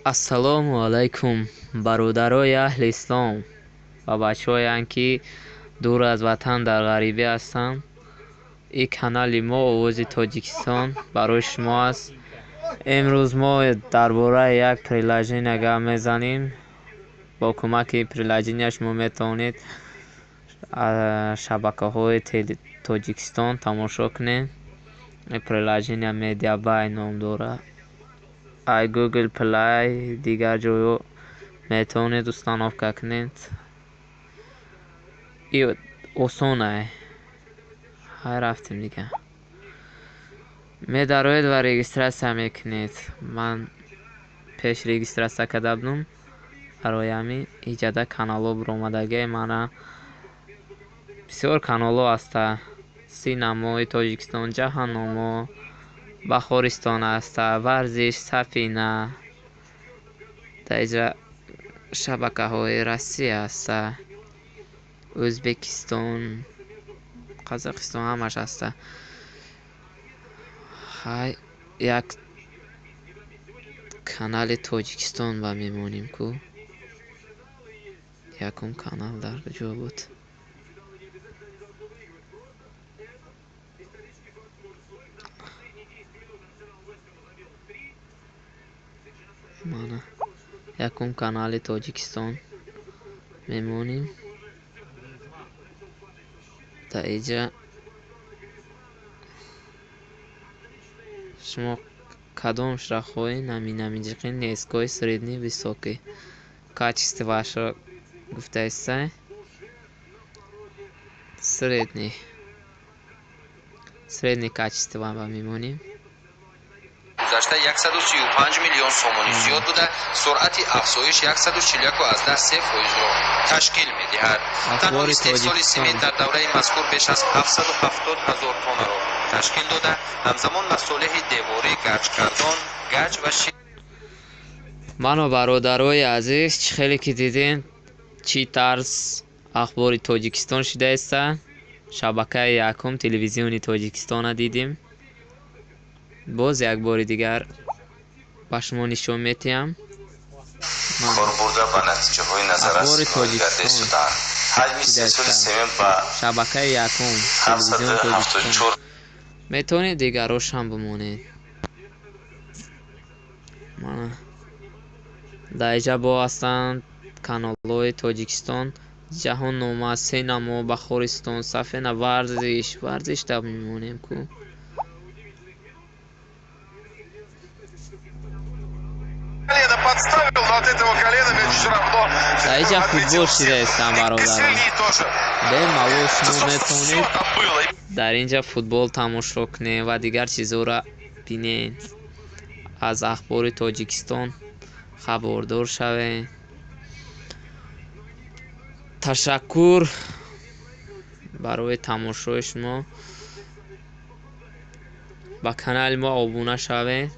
Ассалому алайкум, бародарои аҳли ислом ва бачаҳоян, ки дур аз ватан дар ғарибӣ ҳастанд. Ин канали мо «Овози Тоҷикистон» барои шумо аст. Имрӯз мо дар бораи як приложение гап мезанем. Бо кӯмаки ин приложения шумо метавонед шабакаҳои Тоҷикистон тамошо кунед. Ин приложения «Медиабай» ном дорад. Ай Google Play, дигар ҷойҳо метавонед установка кунед. И осон ай. Ҳай, рафтем дига. Медароед ва регистрация мекунед. Ман пеш регистрация карда будум, барои ҳамин иҷада каналҳо биромадагиай. Мана, бисёр каналҳо ҳаста: синамои Тоҷикистон, Ҷаҳанномо, Баҳористон ҳаста, варзиш, Сафина. Дар иҷа шабакаҳои Россия ҳаста, Ӯзбекистон, Қазоқистон, ҳамаш ҳаста. Ҳай, як канали Тоҷикистон ба мемонем ку. Якум канал дар куҷо буд? Мана, якум канали Тоҷикистон мемонем. Дар иҷа шумо кадомашро хоҳед, наминамиҷиқи низкий, средний, высокий качествоашро гуфтаистай. Средний, средний качество ба мемонем. Гузашта 135 миллион сомонӣ зиёд буда, суръати афзоиш 141,3 фоизро ташкил медиҳад. Танҳо истеҳсоли семент дар давраи мазкур беш аз 770 ҳазор тоннаро ташкил дода, ҳамзамон масолеҳи деворӣ, гаҷкардон, гаҷ ва Ману бародарои азиз, чӣ хеле ки дидем, чӣ тарз Ахбори Тоҷикистон шудаиста. Шабакаи якум телевизиони Тоҷикистона дидем. Боз як бори дигар ба шумо нишон метиҳам. Корбурда ба натиҷаҳои назаррас Ахбори ноил гардида Тоҷикистон истоданд. Ҳаҷми истеҳсоли семент ба шабакаи якум телевизиони Тоҷикистон. 774 Метавонед дигарошам бимонед. Мана, дар иҷа бо ҳастанд каналҳои Тоҷикистон: Ҷаҳоннома, Синамо, Баҳористон, Сафина, варзиш. Варзиш да мемонем ку. Колено подставил, но от этого колена мяч все равно Дар иҷа футбол отлетел в сетку. шидаистанд, И бародарон. сильнее тоже. Бемалол Да, шумо собственно, метавонед все там было. дар инҷа футбол тамошо кунед ва дигар чизҳоро бинед, аз Ахбори Тоҷикистон хабардор шавед. Ташаккур барои тамошои шумо. Ба канали мо обуна шавед.